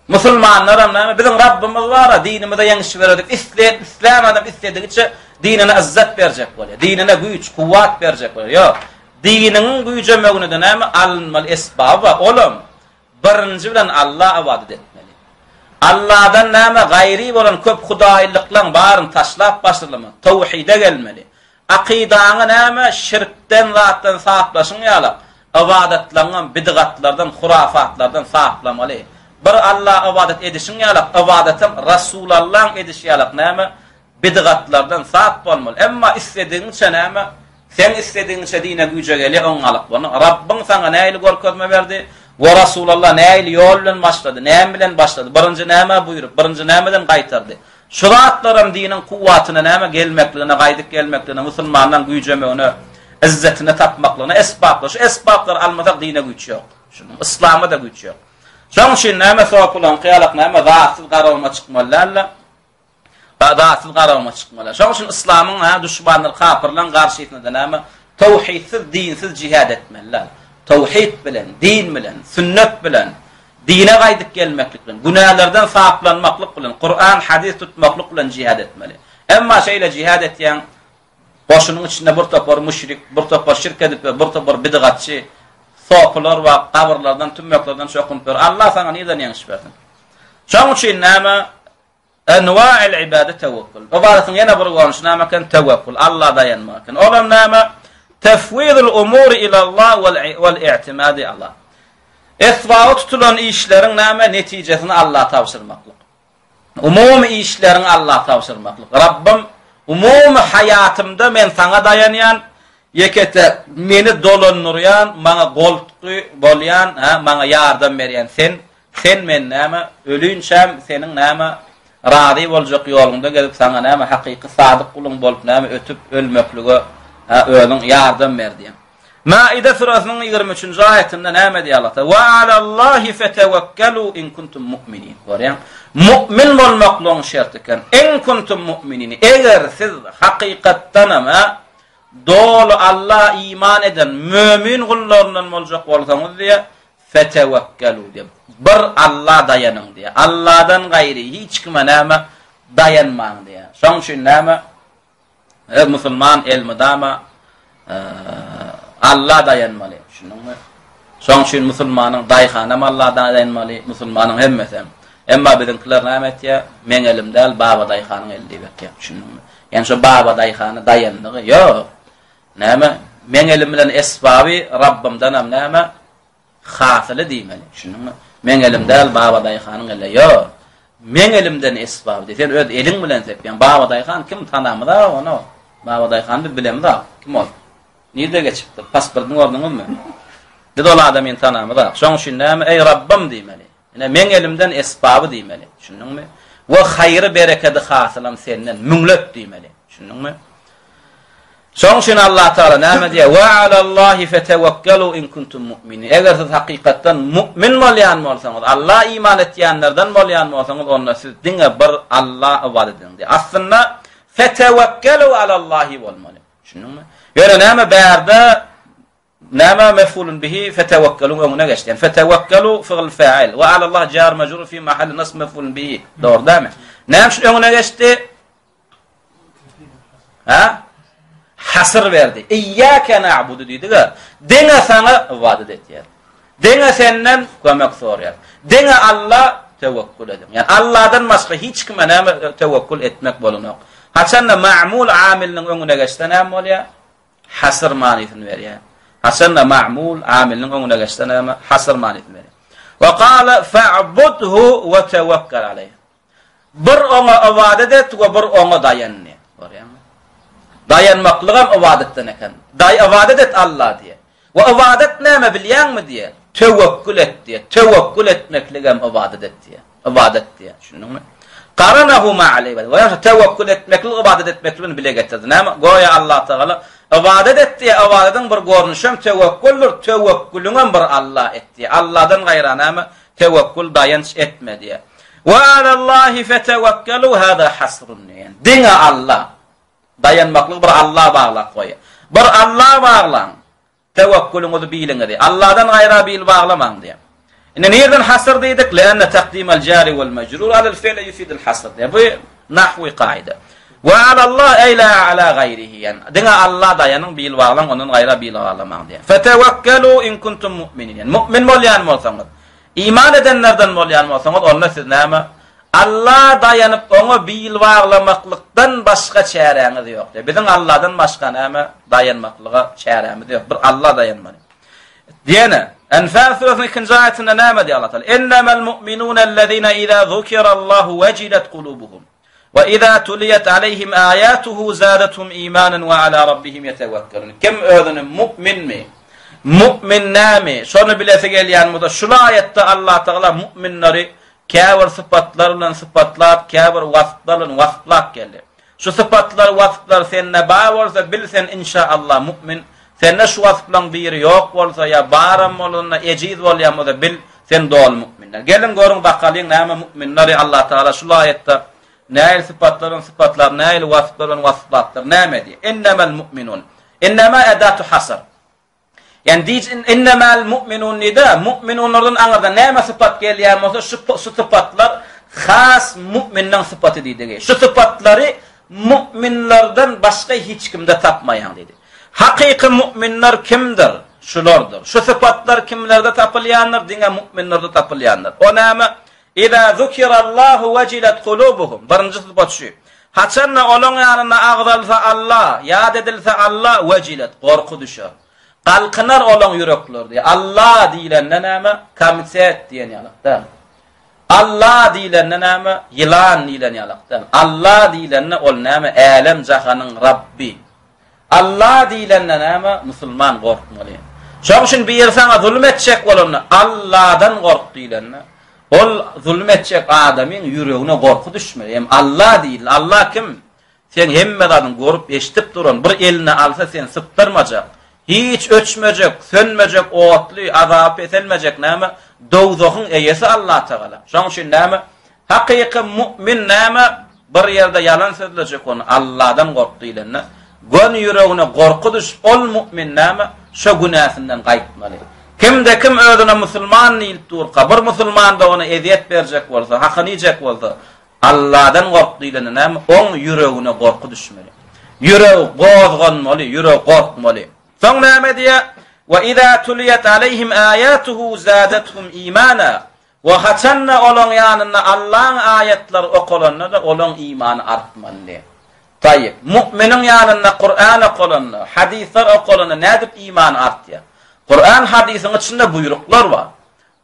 Musulmanlaram näme? Biziň Rabbymyz bar-a, dinimize ýeňiş berer diýip, isleýän, islän adam isledigiçe dinine yzzat berjek bolýar. Dinine güýç, kuwwat berjek bolýar. Ýok. Diniň güýjemegine-de näme? Alynmaly esbaby bar. Olam Birinji bilen Alla ybadat etmeli. Alladan näme gaýry bolan köp hudaýlyklaň baryny taşlap başlamaly. Towhide gelmeli. Akydaňy näme şirkden zatdan saplaşyň ýalak, ybadatlaňňam bidgatlardan, hurafatlardan saplamaly. Bir Alla ybadat edişiň ýalak, ybadatam Rasulallaň edişi ýalak näme Bidgatlardan sap bolmaly. Emma isledigiňçe näme? Seň isledigiňçe dine güýje gelýär, oňňalyk bolna. Rabbyň saňa nähili görkezme berdi? We Rasulallah nähili ýol bilen başlady? Näme bilen başlady? Birinji nämä buýrup, birinji nämeden gaýtardy? Şu zatlaram diniň kuwwatyna näme gelmekligine, gaýdyp gelmekligine, musulmanlaň güýjemegine, yzzetini tapmaklygyna esbaplar. Şu esbaplary almasak dine güýç ýok. Şunuň yslama-da güýç ýok. Şonuň üçin näme sopulaňky ýalak näme zatsyz garawuma çykmaly däl-de. Zatsyz garawuma çykmaly. Şonuň üçin yslamyň ha duşmanlary kapyrlaryň garşysynda näme? Towhidsiz, dinsiz jihad etmeliler. Towhid bilen, din bilen, sünnet bilen, dine gaýdyp gelmeklik bilen, günälerden saplanmaklyk bilen, Kuran, hadys tutmaklyk bilen jihad etmeli. Emma şeýle jihad etýäň, goşunyň içinde bir topar müşrik, bir topar şirk edip, bir topar bidgatçy, sopylar we gabyrlardan, tümmeklerden çokunyp ýör. Allah saňa nirden ýeňiş bersin? Şonuň üçin näme? Enwa'il ibade tewekkül. Ybadatyň ýene bir görnüşi näme eken? Tewekkül, Alla daýanmak eken. Olam näme? Tefwidul umuri ilallah wal i'timadi ala. Esbaby tutulan işleriň näme? Netijesini Alla tabşyrmaklyk. Umumy işleriňi Alla tabşyrmaklyk. Rabbym, umumy haýatymda men saňa daýanýan, ýeke-täk meni dolandyrýan, maňa goltgy bolýan, ha, maňa ýardam berýän sen. Sen men näme, ölinçäm seniň näme, razy boljak ýoluňda gezip, saňa näme, hakyky sadyk guluň bolup näme, ötüp ölmeklige, hä, özüň ýardam ber diýen. Maide süresiniň 23-nji aýatynda näme diýýär Allah Taala? Wa alallahi fetewekkalu in kuntum mu'minin. Görýäň? Mu'min bolmaklygyň şerti eken. In kuntum mu'minin. Eger siz hakykatdanam, hä, doly Alla iman eden mömin gullaryndan boljak bolsaňyz diýýär, Fetewekkelû diýip, bir Alla daýanyň diýýär. Alladan gaýry hiç kime näme daýanmaň diýýär. Şonuň üçin näme? Her musulman elmydama Alla daýanmaly. Düşündiňmi? Şonuň üçin musulmanyň daýhanam Alla daýanmaly, musulmanyň hemmesem. Emma biziňkiler näme etýär? Meň elim däl, baba daýhanyň eli diýip etýär. Düşündiňmi? Ýani şo baba daýhana daýandygy ýok. Näme? Meň elim bilen esbaby Rabbymdanam näme? Hasyly diýmeli. Düşündiňmi? Meň elim däl, Baba daýhanyň eli. Ýok. Meň elimden esbaby diý. Sen öz eliň bilen sepýäň. Baba daýhan kim tanamyzak ony. Baba daýhany biz bilemizak. Kim ol? Nirde geçipdir? Pasportyny gördüňizmi? Biz ol adamyny tanamyzak. Şoň üçin näme? Eý Rabbym diýmeli. Ine, meň elimden esbaby diýmeli. Düşündiňmi? We haýry berekedi hasylam senden müňlet diýmeli. Düşündiňmi? Şonuň üçin Allah Taala näme diýýär? Wa alallahi fetewekkalu in kuntum mu'minin. Eger siz hakykatdan mu'min bolýan bolsaňyz, Alla iman etýänlerden bolýan bolsaňyz, onda siz diňe bir Alla ybadat ediň diýýär. Aslynda fetewekkalu alallahi bolmaly. Düşündiňmi? Ýöne näme bärde? Näme mef'ulun bihi fetewekkeluň öňüne geçdi. Yani fetewekkelu fi'l fa'il we alallah jar mecrur fi mahalli nasb mef'ulun bihi. Dogry dälmi? Näme üçin öňüne geçdi? Ha? Hasr berdi. Iyyake na'budu diýdi-de, diňe saňa ybadat etýär. Diňe senden kömek soraýar. Diňe Alla tewekkül ediň. Ýani Alladan başga hiç kime näme tewekkül etmek bolanok. Haçanda ma'mul amiliniň öňüne geçse näme bolýar? Hasr manysyny berýär. Haçanda ma'mul amiliniň öňüne geçse näme? Hasr manysyny berýär. Wa qala fa'budhu wa tawakkal alayh. Bir oňa ybadat et we bir oňa daýan diýýär. Görýäňmi? Daýanmaklygam ybadatdan eken. Daý ybadat et Alla diýýär. We ybadat näme bilýäňmi diýýär. Töwekgül et diýýär. Töwekgül etmekligem ybadat et diýýär. Ybadat diýýär. Düşündiňmi? Qaranahu ma'al ibad. We ýa töwekgül etmeklik ybadat etmeklik bilen bile getirdi. Näme? Goýa Allah Tagala ybadat et diýýär. Ybadatyň bir görnüşem töwekgüldir. Töwekgülüňem bir Alla et diýýär. Alladan gaýra näme? Tewekkül daýanç etme diýýär. Wa alallahi fetewekkelu hada hasrun diýen. Diňe Alla. Daýanmaklygy bir Alla baglap goýýar. Bir Alla baglaň. Tewekkülüňizi biliňizi. Alladan gaýra bil baglamaň diýýär. Indi nirden hasr diýdik? Leanna takdimal jari wal majrur alal fi'li yufidul hasr diýýär. Bu nahwi kaida. Wa alallah ey la ala gaýrihi. Ýani diňe Alla daýanyň, bil baglaň, ondan gaýra bil baglamaň diýýär. Fetewekkelu in kuntum mu'minin. Ýani mu'min bolýan bolsaňyz, iman edenlerden bolýan bolsaňyz, onda siz näme? Alla daýanyp, oňa bil baglamaklykdan başga çäräňiz ýok diýýär. Biziň Alladan başga näme daýanmaklyga çärämiz ýok. Bir Alla daýanmaly. Diýene, Enfal suresynyň ikinji aýatynda näme diýýär Allah Taala? Innemel mu'minunellezine iza zukirallahu wejilet kulubuhum. We iza tuliyat aleyhim ayatuhu zadatuhum imanan we ala rabbihim yetewekkelun. Kim özüni mu'minmi, mu'min nämi, şony bilesi gelýän bolsa, şul aýatda Allah Tagala mu'minleri käbir sypatlar bilen sypatlap, käbir wasplar bilen wasplap geldi. Şu sypatlar, wasplar sende bar bolsa, bil sen inşa Allah mu'min. Sende şu wasplaň biri ýok bolsa ýa baram bolanda ejiz bolýan bolsa bil, Sen doly mu'minler. Geliň görüň bakalyň näme mu'minleri Allah Tagala şul aýatda nähili sypatlar bilen sypatlap, nähili wasplar bilen wasplapdyr. Näme diýýär? Innemel mu'minun. Innema edatu hasr. Ýani diýj innemel mu'minun diýde, mu'minunlardan aňyrda näme sypat gelýän bolsa şu şu sypatlar has mu'minleň sypaty diýdigi. Şu sypatlary mu'minlerden başga hiç kimde tapmaýaň diýdi. Hakyky mu'minler kimdir? Şulardyr. Şu sypatlar kimlerde tapylýandyr? Diňe mu'minlerde tapylýandyr. O näme? Iza zukirallahu wejilet kulubuhum. Birinji sypat şu. Haçanda olaň ýanynda agzalsa Allah, ýat edilse Allah, wejilet, gorky düşer. Galkynar olaň ýürekleri diýýär. Allah diýlende näme? Komitet diýen ýalyk däl. Allah diýlende näme? Ýylan diýlen ýalyk däl. Allah diýlende ol näme? Älem-jahanyň Rabbi. Alla diýlende näme? Musulman gorkmaly. Şoň üçin biri saňa zulum etjek bolanda, Alladan gork diýlende, ol zulum etjek adamyň ýüregine gorky düşmeli. Hem Alla diýildi. Alla kim? Seň hemme zadyňy görüp, eşidip duran, bir eline alsa seni sypdyrmajak, hiç öçmejek, sönmejek otly, azaby peselmejek näme? Dowzahyň eýesi Allatagala. Şoň üçin näme? Hakyky mu'min näme? Bir ýerde ýalan sözlejek ony Alladan gork diýlende, göni ýüregine gorky düşüp, ol mu'min näme? Şo günäsinden gaýtmaly. Kimde kim özüne musulman diýlip durka, bir musulman dogana ezýet berjek bolsa, hakyny iýjek bolsa, Alladan gork diýlende näme? Oň ýüregine gorky düşmeli. Ýüregi gozganmaly, ýüregi gorkmaly. Soň näme diýýär? Wa iza tuliyat aleyhim ayatuhu zadatuhum imana. We haçanda olaň ýanynda Allaň aýatlary okalanda-da olaň imany artmaly. Taýyp, mu'miniň ýanynda Kuran okalanda, hadyslar okalanda nädip imany artýar? Kuran hadysyň içinde buýruklar bar.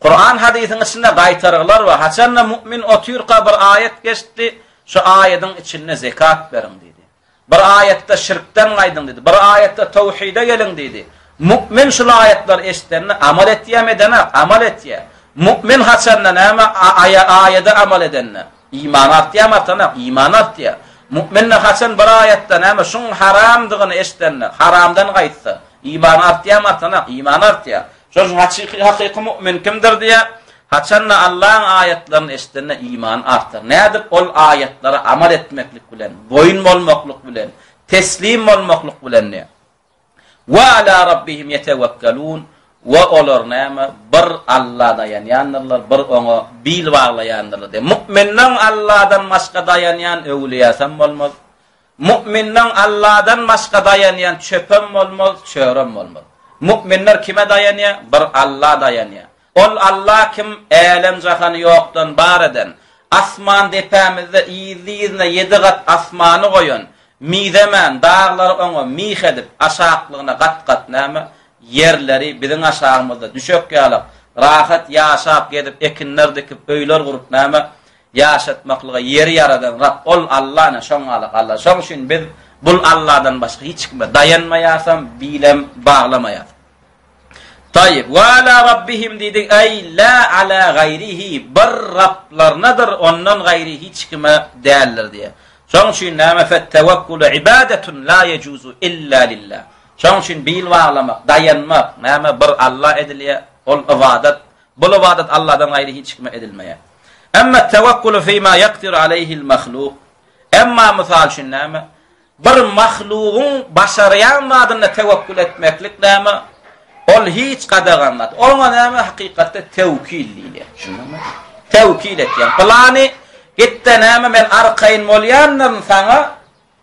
Kuran hadysyň içinde gaýtargylar bar. Haçanda mu'min otyrka bir aýat geçdi, şu aýadyň içinde zekat beriň diýdi. Bir aýatda şirkden gaýdyň diýdi. Bir aýatda towhide geliň diýdi. Mu'min şul aýatlary eşidende amal etýämi edenak? Amal etýär. Mu'min haçanda näme aýada amal edende imany artýarmy artanak? Imany artýar. Mu'min haçan bir aýatda näme şuň haramdygyny eşidende haramdan gaýtsa imany artýarmy artanak? Imany artýar. Şonuň üçin hakyky hakyky mu'min kimdir diýýär? Haçanda Allaň aýatlaryny eşidende imany artar. Nädip ol aýatlara amal etmeklik bilen, boýun bolmaklyk bilen, teslim bolmaklyk bilen diýýär. Wa ala rabbihim ýetewekkelun we olar näme bir Alla daýanýandyrlar, bir oňa bil baglaýandyrlar diýýär. Mu'minleň Alladan başga daýanýan öwlüýäsem bolmaz. Mu'minleň Alladan başga daýanýan çöpem bolmaz, çörem bolmaz. Mu'minler kime daýanýar? Bir Alla daýanýar. Ol Alla kim älem-jahany ýokdan bar eden, asman depämizde yzly-yzyna ýedi gat asmany goýan, mizemän, daglary oňa mih edip, aşaklygyna gat-gat näme, ýerleri biziň aşagymyzda düşek ýalak, rahat ýaşap gezip, ekinler dikip, öýler gurup näme, ýaşatmaklyga ýeri ýaradan Rab ol Alla ine şoňňalak Alla. Şoň üçin biz bul Alladan başga hiç kime daýanmaýasam, bilem baglamaýas. Taýyp, we ala rabbihim diýdik, eý la ala gaýrihi, bir Rablarynadyr, ondan gaýry hiç kime däldir diýýär. Şoň üçin näme fettewekkulu ibadetun la yejuzu illa lillah. Şoň üçin bil baglamak, daýanmak, näme bir Alla edilýär, ol ybadat. Bul ybadat Alladan gaýry hiç kime edilmeýär. Emma tewekkulu fima ýakdiru aleýhil mahluk. Emma mysal üçin näme? Bir mahlugyň başarýan zadynda tewekkül etmeklik näme? Ol hiç gadagan zat. Oňa näme hakykatda tewkil diýilýär. Düşündiňmi? Tewkil etýän. Pylany gitde näme men arkaýyn bolýandyryn saňa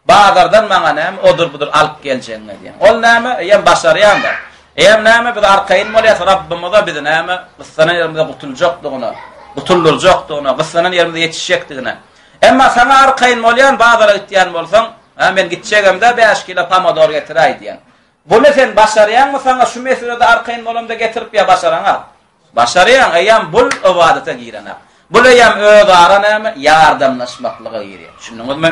bazardan maňa näme odur-budur alyp geljegiňe diýen. Ol näme? Eýem başarýan zat. Eýem näme biz arkaýyn bolýas Rabbymyza bizi näme gyssanan ýerimizde gutuljakdygyna, gutuldyrjakdygyna, gyssanan ýerimizde ýetişjekdigine. Emma saňa arkaýyn bolýan, bazara gitýän bolsaň, Hä, men gitjegem-dä, bäş kilo pomidor getiräý diýýän. Buny sen başarýaňmy, saňa şu meselede arkaýyn bolamda getirip ýa başaraňak? Başarýaň, eýýäm bul ybadata girenak. Bul eýýäm özara näme, ýardamlaşmaklyga girýär. Düşündiňizmi?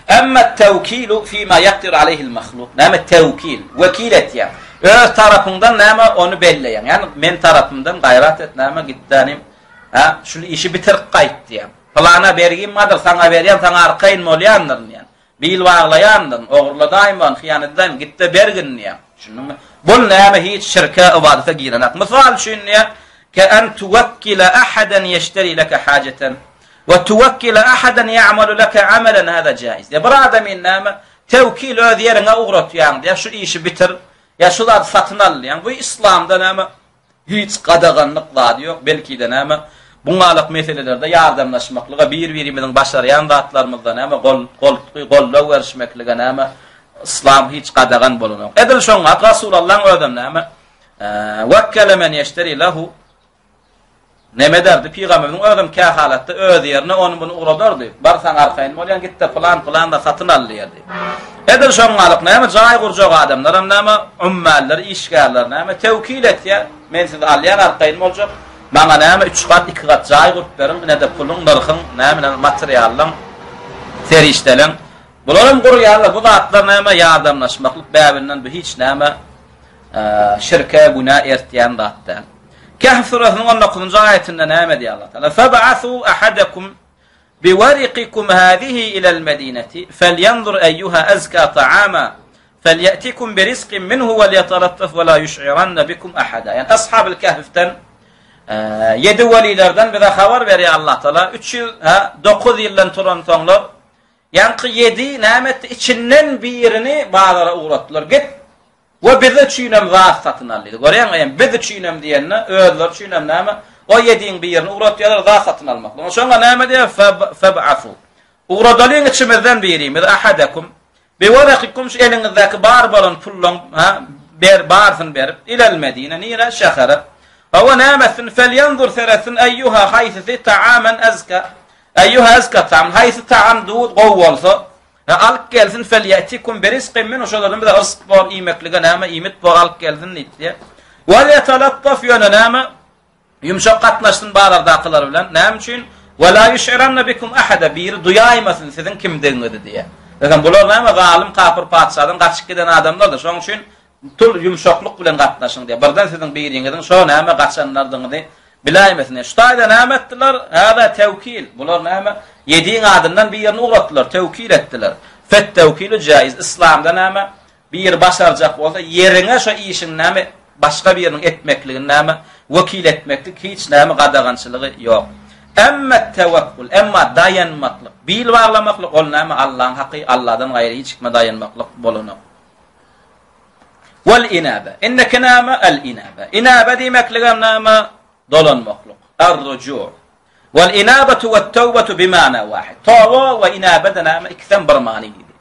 Emma tewkilu fima ýakdiru aleýhil mahluk. Näme tewkil? Wekil etýäň. Öz tarapyňdan näme ony belleýäň. Ýagny men tarapymdan gaýrat et näme gitdänim Hä, şul işi bitirip gaýt diýýän. Pylana bergim bardyr, saňa berýän, saňa arkaýyn bolýandyryn diýýän. Bil baglaýandyryn, ogurladaýman, hyýanat edäýmän, git-de bergin diýýän. Düşündiňmi? Bul näme hiç şirke, ybadata girenak. Mysal üçin diýýär, Ke en tuwekkile ahadan ýeşteri leke hajeten we tuwekkile ahadan ýa'malu leke amelen hada jaiz. Diýýär, bir adamyny näme, tewkil öz ýeriňe ugratýaň diýýär, şu işi bitir, ýa şu zady satyn al diýýäň. Bu yslamda näme Hiç gadaganlyk zady ýok, belki-de näme, buňalak meselelerde ýardamlaşmaklyga, bir-birimiziň başarýan zatlarymyzda näme, gol, goltgy, goldaw berişmeklige näme, yslam hiç gadagan bolanok. Edil şoňa Rasulallaň özem näme, Wekkele men ýeşteri lehu Neme ederdi? Pygamberimiziň özem kä halatda öz ýerine ony muny ugradardy. Bar saňa arkaýyn bolýan, git-de pylan pylan-da satyn al diýerdi. Edil şoňňalyk näme jaý gurjak adamlaram näme ummaller, işgärler näme tewkil etýär. Men sizi alýan arkaýyn boljak. Maňa näme üç gat, iki gat jaý gurup beriň, ine-de puluň, nyrhyň, näme näme materiallaň, serişdeleň. Bularam gurýarlar. Bu zatlar näme ýardamlaşmaklyk bäbinden bu hiç näme şirke, günä ertýän zat däl. Kehf surasynyň on dokuzynjy aýatynda näme diýýär Allah Taala? Feb'asu ahadakum biwariqikum hazihi ilal medineti felyanzur eyyuha azka ta'ama felye'tikum birizqin minhu welyatalattaf we la yuş'iranna bikum ahada. Ýani Ashabyl Kehfden ýedi welilerden bize habar berýär Allah Taala. 300 ha 9 ýyldan turansoňlar ýaňky ýedi näme etdi? Içinden birini bazara ugratdylar. Git We biz üçinem zat satyn al diýdi. Görýäňmi, eýýäm biz üçinem diýende, özleri üçinem näme? O ýediň birini ugratýarlar zat satyn almaklyga. Şoňa näme diýýär? Feb'asu. Ugradalyň içimizden birimiz, ahadekum, biwarakikum şu eliňizdäki bar bolan pullaň, ha, ber, barysyny berip, ilel Medine, nirä? Şähere. Hawa, näme etsin? Felýanzur seretsin, eýýuha haýsysy ta'amen ezka. Eýýuha ezka ta'am, haýsy ta'am duz gowy bolsa, Hä, alyp gelsin, felýetikum birizkin minhu, şolardan bize yrsk bor, iýmeklige näme, iýmit bor, alyp gelsin diýipdi. Welýetalattaf, ýöne näme, ýumşak gatnaşsyn bazardakylar bilen. Näme üçin? Ve la ýuş'iranna bikum ahada, biri duýaýmasyn siziň kimdigiňizi diýýär. Meselem, bular näme, zalym kapyr patyşadan gaçyp giden adamlardyr. Şonuň üçin Tul ýumşaklyk bilen gatnaşyň diýýär. Birden siziň biriňiziň şo näme gaçanlardygyňyzy biläýmesin diýýär. Şu taýda näme etdiler? Hâzâ tewkil. Bular näme? Ýediň adyndan birini ugratdylar, tewkil etdiler. Fettewkilu jaiz. Yslamda näme? Biri başarjak bolsa, ýeriňe şo işiň näme başga biriniň etmekligini näme wekil etmeklik hiç näme gadagançylygy ýok. Emmet tewekkul, emma daýanmaklyk, bil baglamaklyk ol näme Allaň haky, Alladan gaýry hiç kime daýanmaklyk bolanok. Wal inabe. Indiki näme? El inabe. Inabe diýmekligem näme? Dolanmaklyk. Er-ruju. Wal inabatu wat tawbatu bimana wahid. Toba we inabe de näme? Ikisem bir many diýdi.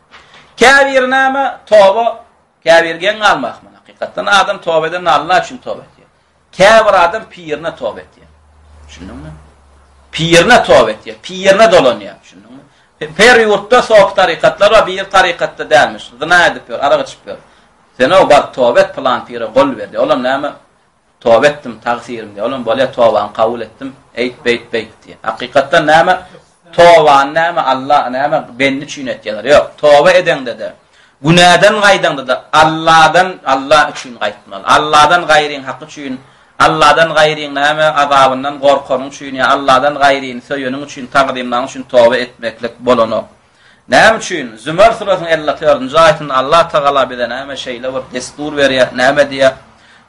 Käbiri näme? Toba, käbiri geň galmak men. Hakykatdan adam toba eden Allah üçin toba etýär. Käbir adam pirine toba etýär. Düşündiňmi? Pirine toba etýär, pirine dolanýar. Düşündiňmi? Per ýurtda sofi tarykatlar bar, bir tarykatda dälmiş. Zyna edip ýör, arak içip ýör. Sen-ow bar toba et pylan pire gol ber diýär. Olam näme? Toba etdim, tagsyryň diýýär. Olam bolýar, tobaňy kabul etdim. Eýt, beýt, beýt diýýär. Hakykatdan näme? Tobany näme Allah näme bendi üçin etýärler. Ýok, toba edeňde-de, günäden gaýdaňda-da Allahdan Allah üçin gaýtmaly. Allahdan gaýryň haky üçin, Allahdan gaýryň näme azabyndan gorkanyň üçin ýa Allahdan gaýryny söýeniň üçin, tagzymlanyň üçin toba etmeklik bolanok. Näme üçin? Zümer surasynyň 54-nji aýatynda Allah Tagala bize näme şeýle bir destur berýär, näme diýýär?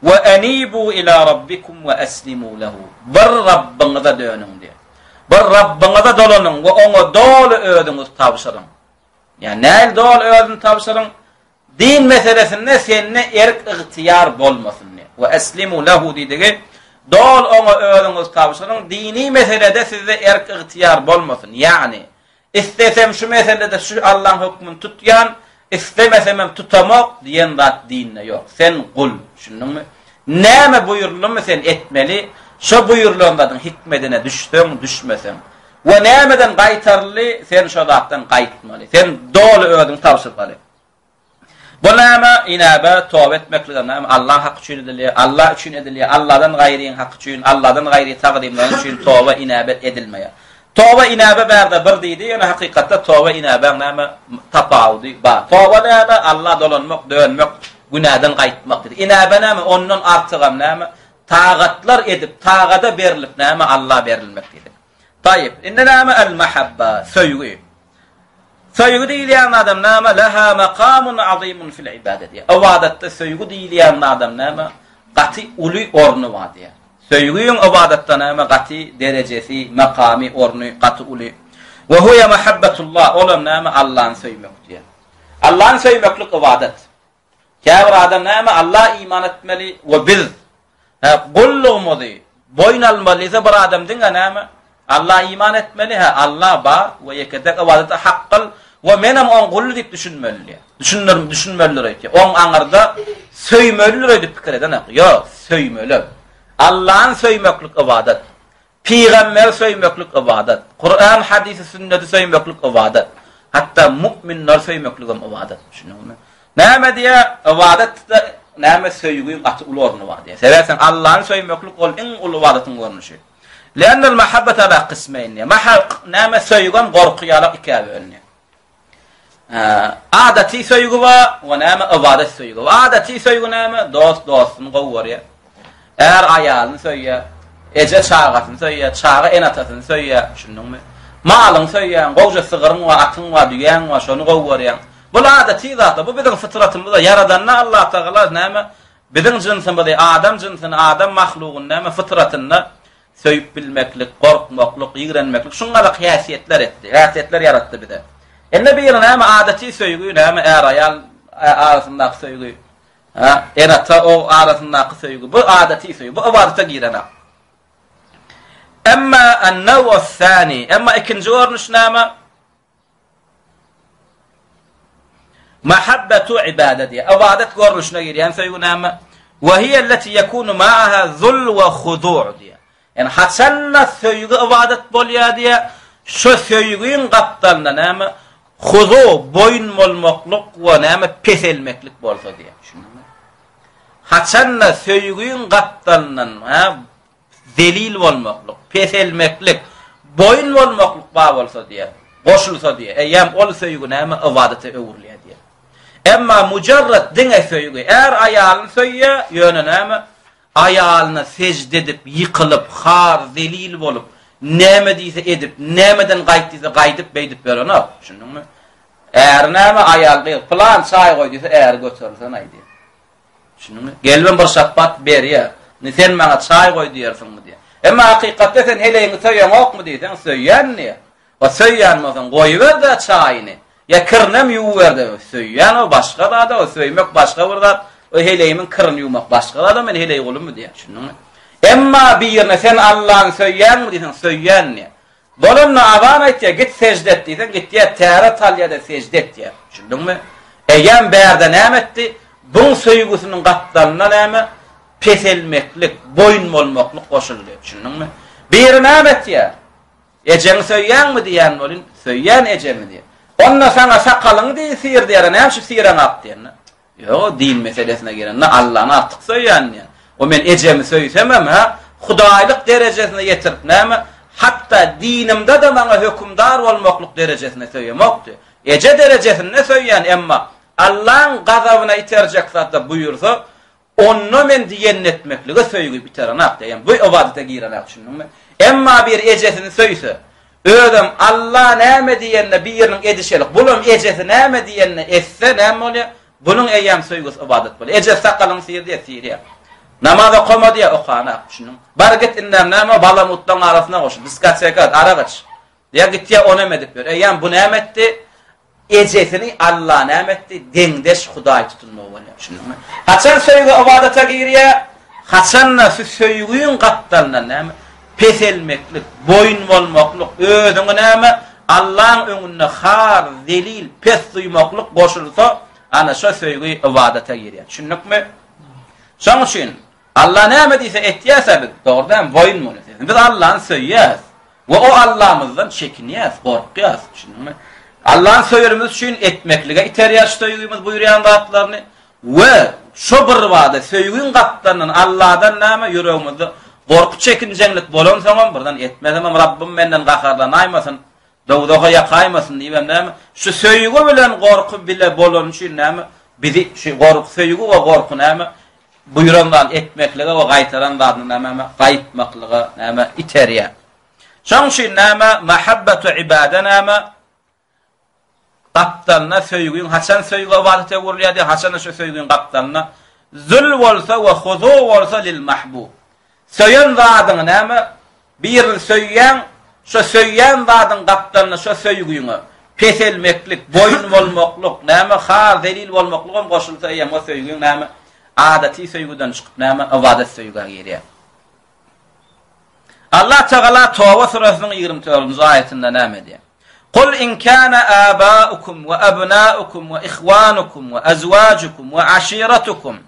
Wa anibu ila rabbikum wa aslimu lehu. Bir Rabbyňyza dönüň diýýär. Bir Rabbyňyza dolanyň we oňa doly özüňizi tabşyryň. Ýa näl doly özüni tabşyryň? Din meselesinde sende erk-ygtyýar bolmasyn diýýär. Wa aslimu lehu diýdigi, doly oňa özüňizi tabşyryň, dini meselede sizde erk-ygtyýar bolmasyn. Ýagny, Islesem şu meselede şu Allaň hökmüni tutýan, islemesemem tutamok diýen zat dinde ýok. Sen gul, düşündiňmi? Näme buýruldymy sen etmeli, şo buýrulan zadyň hikmedine düşseň, düşmeseň. We nämeden gaýtaryldy, sen şo zatdan gaýtmaly. Sen doly özüňi tabşyrmaly. Bu näme? Inäbe, toba etmekligem näme? Allaň haky üçin edilýär. Allah üçin edilýär. Allahdan gaýryň haky üçin, Allahdan gaýry tagzymlaryň üçin toba, inäbe edilmeýär. Toba, inäbe bärde bir diýdi, ýöne hakykatda toba, inäbäň näme tapawudy bar. Toba näme? Alla dolanmak, dönmek, günäden gaýtmak diýdi. Inäbe näme? Ondan artygam näme? Tagatlar edip, tagada berilip näme? Alla berilmek diýdi. Taýyp. Indi näme? El-mahabba, söýgi. Söýgi diýilýän adam näme? Leha makamun azymun fil ibadet diýýär. Ybadatda söýgi diýilýän adam näme? Gaty uly orny bar diýýär. Söýgiň ybadatda näme? Gaty derejesi, makamy, orny gaty uly. We huwa mahabbatullah, olam näme? Allany söýmek diýýär. Allany söýmeklik ybadat. Käbir adam näme Alla iman etmeli we biz hä gullugymyzy boýun almaly diýse bir adam diňe näme Alla iman etmeli hä Alla bar we ýeke-täk ybadata hakgyl we menem oň guly diýip düşünmeli diýýär. Düşündir düşünmelidir öýtýär. Oň aňyrda söýmelidir öýdüp pikir edenek. Ýok, söýmeli. Allany söýmeklik ybadat. Pygamberi söýmeklik ybadat. Kuran, hadysy, sünneti söýmeklik ybadat. Hatda mu'minleri söýmekligem ybadat. Düşündiňmi? Näme diýýär? Ybadatda näme söýgi gaty uly orny bar diýýär. Sebäbi sen Allany söýmeklik ol iň uly ybadatyň görnüşi. Le'nnel mahabbete ala kysmeýn diýýär. Mahab näme söýgem gorky ýaly ikä bölünýär. Adaty söýgi bar we näme ybadat söýgi bar. Adaty söýgi näme? Dost dostuny gowy görýär. Är aýalyny söýýär. Eje çagasyny söýýär, çaga ene-atasyny söýýär, düşündiňmi? Malyňy söýýäň, gowja sygryň bar, atyň bar, düýäň bar, şony gowy görýäň. Bul adaty zatlar, bu biziň fytratymyzda, Ýaradanda Allatagala näme biziň jynsymyzy, adam jynsyny, adam mahlugyny näme fytratynda Söýüp bilmeklik, gorkmaklyk, ýigrenmeklik şuňňalak häsiýetler etdi, häsiýetler ýaratdy bize. Indi biri näme adaty söýgi, näme är-aýal arasyndaky söýgi, hä, ene-ata og arasyndaky söýgi, bu adaty söýgi, bu ybadata girenak. Emma an-naw'u-thani, emma ikinji görnüş näme? Mahabbetu ibade diýýär. Ybadat görnüşine girýän söýgi näme? Wa hiya allati yakunu ma'aha zul we hudu' diýýär. Ýani haçanda söýgi ybadat bolýar diýýär, şo söýgiň gapdalynda näme? Hudu, boýun bolmaklyk we näme peselmeklik bolsa diýýär. Düşündiňmi? Haçanda söýgiň gapdalyndan, ha, zelil bolmaklyk, peselmeklik, boýun bolmaklyk bar bolsa diýýär, goşulsa diýýär, eýýäm ol söýgi näme ybadata öwrülýär diýýär. Emma mujarrat diňe söýgi, är aýalyny söýýär, ýöne näme aýalyna sežde edip, ýykylyp, har, zelil bolup, näme diýse edip, nämeden gaýt diýse gaýdyp beýdip ýörenok, düşündiňmi? Äri näme aýal gyz, pylan çaý goý diýse äri göterilsen aýdýar. Düşündiňmi? Gelibem bir şapbat berýär. Indi sen maňa çaý goý diýersiňmi diýýär. Emma hakykatda sen heleýiňi söýeňokmy diýseň, söýýän diýýär. O söýýän bolsaň, goýuber-dä çaýyny. Ýa kirinem ýuwuber-dä. Söýýän o başga zat, o söýmek başga bir zat. O heleýimiň kirini ýuwmak başga zada, men heleý gulumy diýýär. Düşündiňmi? Emma birine sen Allany söýýäňmi diýseň, söýýän diýýär. Bolanda azan aýtýar, git sežde et diýseň, gitýär, täret alýar-da sežde etýär. Düşündiňmi? Eýýäm bärde näme etdi? Buň söýgüsiniň gapdalynda näme? Peselmeklik, boýun bolmaklyk goşuldy. Düşündiňmi? Biri näme etýär? Ejeňi söýýäňmi diýýän bolyn, söýýän ejemi diýýär. Onda saňa sakalyňy diý syr diýýär, näme üçin syraňak diýende. Ýok, din meselesine gelende Allany artyk söýýän diýýär. O men ejemi söýsemem, hä, hudaýlyk derejesine ýetirip näme, hatda dinimde-de maňa hökümdar bolmaklyk derejesine söýemok diýýär. Eje derejesinde söýýän, emma Allaň gazabyna iterjek zatda buýursa, Onda men diýenini etmeklige söýgi biterenak diýýän. Bu ybadata girenak düşündiňmi? Emma bir ejesini söýse, özem Alla näme diýenine biriniň edişelik, bulam ejesi näme diýenine etse näme bolýar? Bunuň eýýäm söýgüsi ybadat bolýar. Ejesi sakalyňy syr diýýär, syrýar. Namaz okama diýýär, okanak, düşündiňmi? Bar git indem näme balamutlaň arasyna goşul, diskoteka, arak iç. Ýa gitýär onam edip ýör. Eýýäm bu näme etdi? Ejesini Alla näme etdi? Deňdeş Hudaý tutunmagy bolýar. Düşündiňmi? Haçan söýgi ybadata girýär? Haçanda şu söýgiň gapdalyndan näme? Peselmeklik, boýun bolmaklyk, özüňi näme? Allaň öňünde har, zelil, pes duýmaklyk goşulsa, ana şo söýgi ybadata girýär. Düşündikmi? Şoň üçin Alla näme diýse etýäs-ä biz, dogry dälmi? Boýun bolýas. Biz Allany söýýäs we o Allamyzdan çekinýäs, gorkýas, düşündiňmi? Allany söýerimiz üçin etmeklige iterýär şu söýgimiz buýurýan zatlaryny we şo birbada söýgiň gapdalyndan Alladan näme ýüregimizde gorky çekinjeňlik bolansoňam birden etmesemem Rabbym menden gaharlanaýmasyn, dowzaha ýakaýmasyn diýibem näme şu söýgi bilen gorky bile bolany üçin näme bizi şu gorky söýgi we gorky näme Buýran zadyny etmeklige we gaýtaran zadyny nämeme gaýtmaklyga näme iterýär. Şonuň üçin näme mahabbatu ibada näme gapdalyna söýgiň haçan söýgi ybadata öwrülýär diýip haçan şu söýgiň gapdalyna zül bolsa we huzu bolsa lil mahbub. Söýen zadyňy näme Birini söýýäň, şo söýýän zadyň gapdalynda şo söýgüňe peselmeklik, boýun bolmaklyk, näme, har, zelil bolmaklygam goşulsa eýýäm o söýgiň näme, adaty söýgüden çykyp näme, ybadat söýgä girýär. Allah Tagala Toba süresiniň 24-nji aýatynda näme diýýär? Kul in kana abaukum we abnaukum we ihwanukum we azwajukum we aşiratukum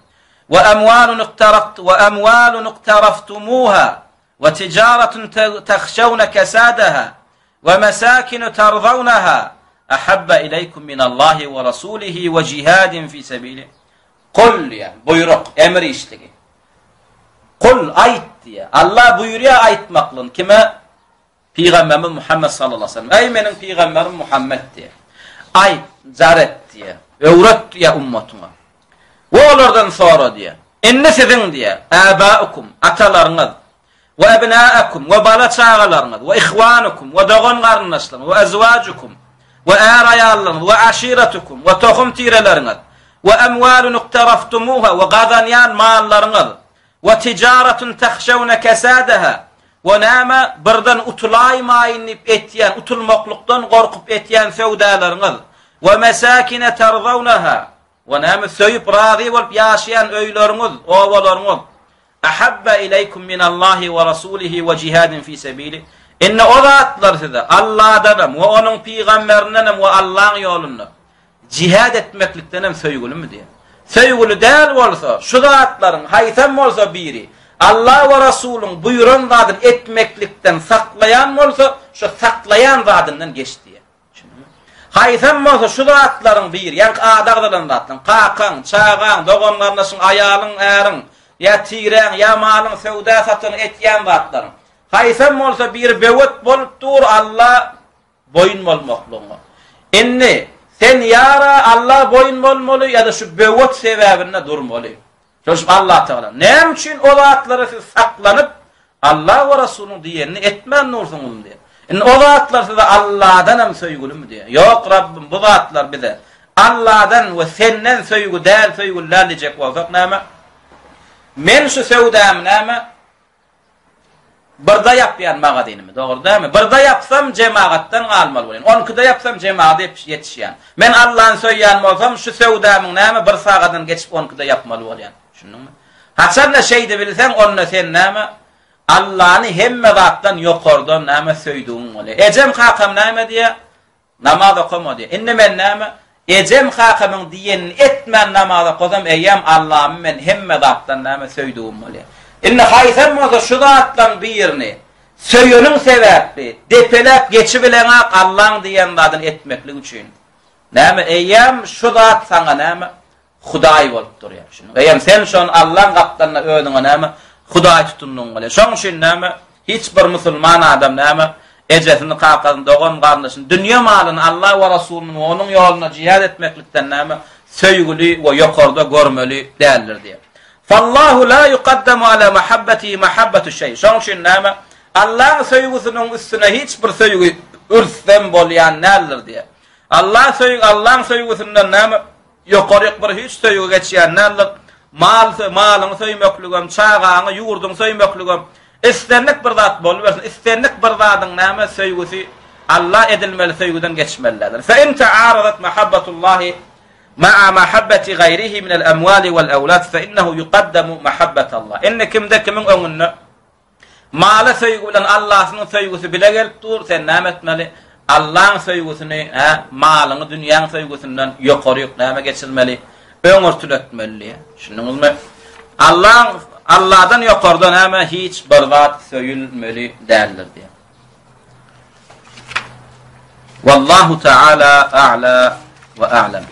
we amwalun iqtarakt we amwalun iqtaraftumuha We tijaratun tahşewne kesadaha we mesakinu tarzawnaha ahabba ileýkum minallahi we rasulihi we jihadin fi sebili. Kul diýýär, buýruk, emir işligi. Kul aýt diýýär. Allah buýurýar aýtmaklygyny kime? Pygamberimiz Muhammet sallallahu aleyhi ve sellem. Eý meniň pygamberim Muhammet diýýär. Aýt, jar et diýýär. Öwret diýýär ummatyňa. We olardan sora diýýär. Indi siziň diýýär, äbäukum, atalaryňyz, we ebnäekum, we bala-çagalaryňyz, we ihwanukum, we dogan-garyndaşlaryňyz, we ezwajukum, we är-aýallaryňyz, we aşiretukum, we tohum-tireleriňiz, we emwalun iktaraftumuha, we gazanýan mallaryňyz, we tijaratun tahşewne kesadaha, we näme, birden utulaýmaýyn diýip etýän, utulmaklykdan gorkup etýän söwdalaryňyz, we mesakine tarzawnaha, We näme söýüp razy bolup ýaşaýan öýleriňiz, obalaryňyz, ahabba ileýkum minallahi we rasulihi we jihadin fi sebili. Indi o zatlar size Alladanam we onuň pygamberindenem we Allaň ýolunda jihad etmeklikdenem söýgülimi diýýär. Söýgüli däl bolsa, şu zatlaryň haýsam bolsa biri Alla we Rasulyň buýran zadyny etmeklikden saklaýan bolsa, şu saklaýan zadyndan geç diýýär. Haýsam bolsa şu zatlaryň biri, ýaňky ady agzalan zatlaryň, kakaň, çagaň, dogan-garyndaşyň, aýalyň, äriň, ýa tiräň, ýa malyň, söwda-satygyň, etýän zatlaryň, haýsam bolsa biri böwet bolup dur Alla boýun bolmaklygyňa. Indi, sen ýa-ra Alla boýun bolmaly, ýa-da şu böwet sebäbinde durmaly. Şonuň Allah Tagala, näme üçin o zatlara siz saklanyp, Allah we Rasulyň diýenini etmän dursuňyz diýýär. Indi o zatlar size Allahdan hem söýgülimi diýýär. Ýok Rabbim, bu zatlar bize Allahdan we senden söýgi däl, söýgüli däl diýjek bolsak näme? Men şu söwdamy näme? Birde ýapýan magazynymy, dogry dälmi? Birde ýapsam jemagatdan galmaly bolýan. Onkide ýapsam jemagata ýetişýän. Men Allany söýýän bolsam, şu söwdamyň näme bir sagadan geçip onkide ýapmaly bolýan. Düşündiňmi? Haçanda şeýdibilseň, onda sen näme? Allany hemme zatdan ýokardan näme söýdügiň bolýar. Ejem kakam näme diýýär? Namaz okama diýýär. Indi men näme? Ejem kakamyň diýenini etmän namaz okasam, eýýäm Allamy men hemme zatdan näme söýdügim bolýar. Indi haýsam bolsa şu zatlaryň birini söýeniň sebäpli depeläp geçibileňak Allaň diýen zadyny etmeklik üçin. Näme eýýäm şu zat saňa näme Hudaý bolup durýar. Şunuň eýem sen şony Allaň gapdalynda özüňe näme Hudaý tutundygyň bolýar. Şoň üçin näme hiç bir musulman adam näme ejesini, kakasyny, dogan garyndaşyny, dünýe malyny Allah we Rasulynyň we onuň ýolunda jihad etmeklikden näme söýgüli we ýokarda görmeli däldir diýýär. Fallahu la yuqaddamu ala mahabbatihi mahabbatu şeý. Şoň üçin näme Allaň söýgüsiniň üstüne hiç bir söýgi ürsem bolýan däldir diýýär. Allah söýgi Allaň söýgüsinden näme Ýokaryk bir hiç söýgi geçýän däldir. Mal, malyňy söýmekligem, çagaňy, ýurduňy söýmekligem, islendik bir zat bolubersin, islendik bir zadyň näme söýgüsi Alla edilmeli söýgüden geçmeli däldir. Fe in ta'aradat mahabbatullahi ma'a mahabbati gaýrihi minel amwali wal awlad fe innehu yuqaddamu mahabbatallah. Indi kimde kimiň öňünde Mala söýgi bilen Allasynyň söýgüsi bile gelip dur, sen näme etmeli? Allaň söýgüsini, hä, malyňy dünýäň söýgüsinden ýokaryk näme geçirmeli? Öňürtiletmeli diýýär. Düşündiňizmi? Allaň Alladan ýokarda näme hiç bir zat söýülmeli däldir diýýär. Wallahu taala a'la we a'lam.